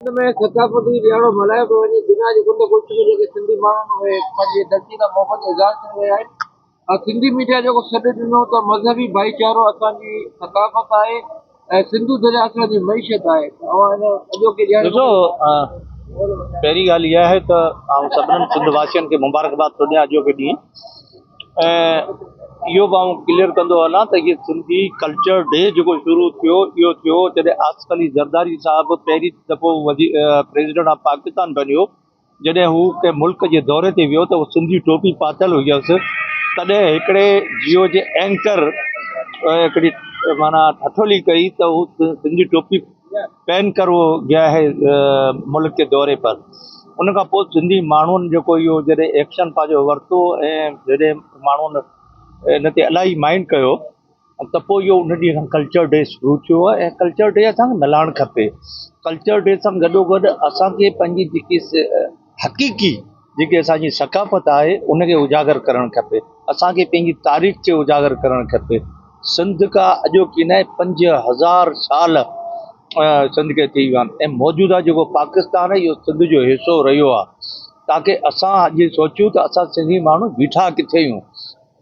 سنڌ ۾ ثقافتي ڏهاڙو ملهايو پيو وڃي، دنيا جي ڪنڊ ڪڙڇ ۾ جيڪي سنڌي ماڻهو آهن اهي پنهنجي ڌرتي سان محبت جو اظهار ڪري رهيا آهن ۽ سنڌي ميڊيا جيڪو سڏ ڏنو ته مذهبي ڀائيچارو اسان جي ثقافت آهي ۽ سنڌو درياء اسان جي معيشت آهي ته اوهان هن اڄوڪي ڏهاڙي ڏسو پهرين ڳالهه اها آهي ته آئون سڀني سنڌ واسين کي مبارڪباد ٿو ڏيان اڄوڪي ڏينهن ۽ اهو به آئون ڪليئر ڪندو هلان ته هي سنڌي ڪلچر ڊي جيڪو شروع ٿيو اهو ٿيو جڏهن آصف علي زرداري صاحب پهرين دفعو وزير پريزيڊنٽ آف پاڪستان بنيو جڏهن هو ڪنهن ملڪ جي دوري تي ويو ته سنڌي ٽوپي پاتل هئس تڏهن هڪڙي جيو جي اينڪر هڪڙي معنيٰ ٺٺولي ڪئي ته هو سنڌي ٽوپي پهن ڪر هو گيا هي ملڪ ڪي دوري پر ان کان پوء سنڌي ماڻهن جيڪو اهو جڏهن ايڪشن پنهنجو ورتو ۽ جڏهن ماڻهن ان تي الاهي مائنڊ ڪيو ته پوء اهو ان ڏينهن کان ڪلچر ڊي شروع ٿيو آهي ۽ ڪلچر ڊي اسان کي ملهائڻ کپي ڪلچر ڊي سان گڏو گڏ اسان کي پنهنجي جيڪي حقيقي جيڪي اسان جي ثقافت آهي ان کي اجاگر ڪرڻ کپي اسان کي پنهنجي تاريخ کي اجاگر ڪرڻ کپي سنڌ کا اڄوڪي نه 5000 سال سنڌ کي ٿي ويا آهن ۽ موجوده جيڪو پاڪستان آهي اهو سنڌ جو حصو رهيو آهي تاڪه اسان اڄ سوچيون ته اسان سنڌي ماڻهو بيٺا ڪٿي آهيون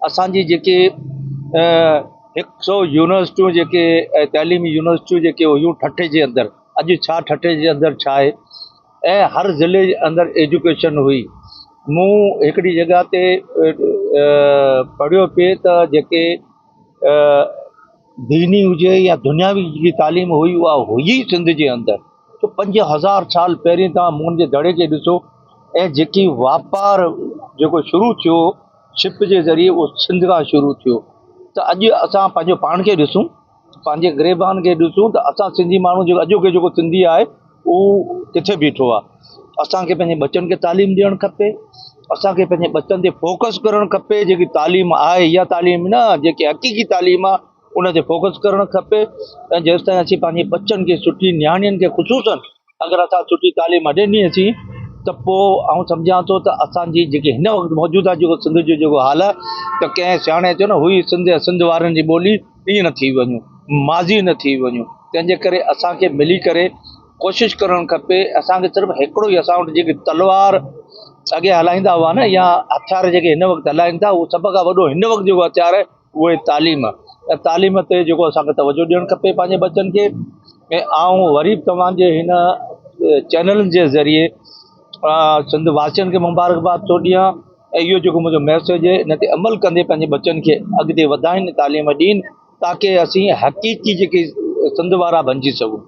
اسان جي جيڪي هڪ سو يونيورسٽيون جيڪي تعليمي يونيورسٽيون جيڪي هيون ٺٽي جي اندر اڄ ڇا ٺٽي جي اندر ڇا آهي ۽ هر ضلعي جي اندر ايجوڪيشن هئي مون هڪڙي جڳهه تي پڙهيو پئي ته جيڪي ديني هجي يا دنياوي جيڪي تعليم هئي اها هئي سنڌ جي اندر ته 5000 سال پهرين توهان موهن جي دڙي کي ڏسو ۽ جيڪي واپار جيڪو شروع ٿيو شپ جي ذريعي اهو سنڌ کان شروع ٿيو ته اڄ اسان پنهنجو پاڻ کي ڏسون پنهنجي گريبان کي ڏسون ته اسان سنڌي ماڻهو جيڪو اڄوڪو جيڪو سنڌي آهي اهو ڪٿي بيٺو آهي اسان کي پنهنجي ٻچن کي تعليم ڏيڻ کپي اسان کي پنهنجي ٻچن تي فوڪس ڪرڻ کپي جيڪي تعليم آهي اها تعليم نه جيڪي حقيقي تعليم آهي ان تي فوڪس ڪرڻ کپي ۽ جيستائين اسين پنهنجي ٻچن کي سٺي نياڻين کي خصوصن اگر اسان سٺي تعليم نه ڏنيسين ته پوء آئون سمجهان ٿو ته اسان جي جيڪي هن وقت موجوده جيڪو سنڌ جو جيڪو حال آهي ته ڪنهن سياڻي چيو نه هئي سنڌ ۽ سنڌ وارن جي ٻولي ائين نه ٿي وڃون ماضي نه ٿي وڃون تنهن جي ڪري اسان کي ملي ڪري ڪوشش ڪرڻ کپي اسان کي صرف هڪڙو ئي اسان وٽ جيڪي تلوار اڳي هلائيندا هئا نه يا هٿيار جيڪي هن وقت هلائين ٿا اهو سڀ کان وڏو هن وقت جيڪو هٿيار آهي اهي تعليم ۽ تعليم تي جيڪو اسان کي توجه ڏيڻ کپي پنهنجي ٻچن کي ۽ آئون وري به توهان جي هن چينلن جي ذريعي سنڌ واسين کي مبارڪباد ٿو ڏيان ۽ اهو جيڪو منهنجو ميسيج آهي ان تي عمل ڪندي پنهنجي ٻچن کي اڳتي وڌائين تعليم ڏين تاڪه اسين حقيقي جيڪي سنڌ وارا بنجي سگهون.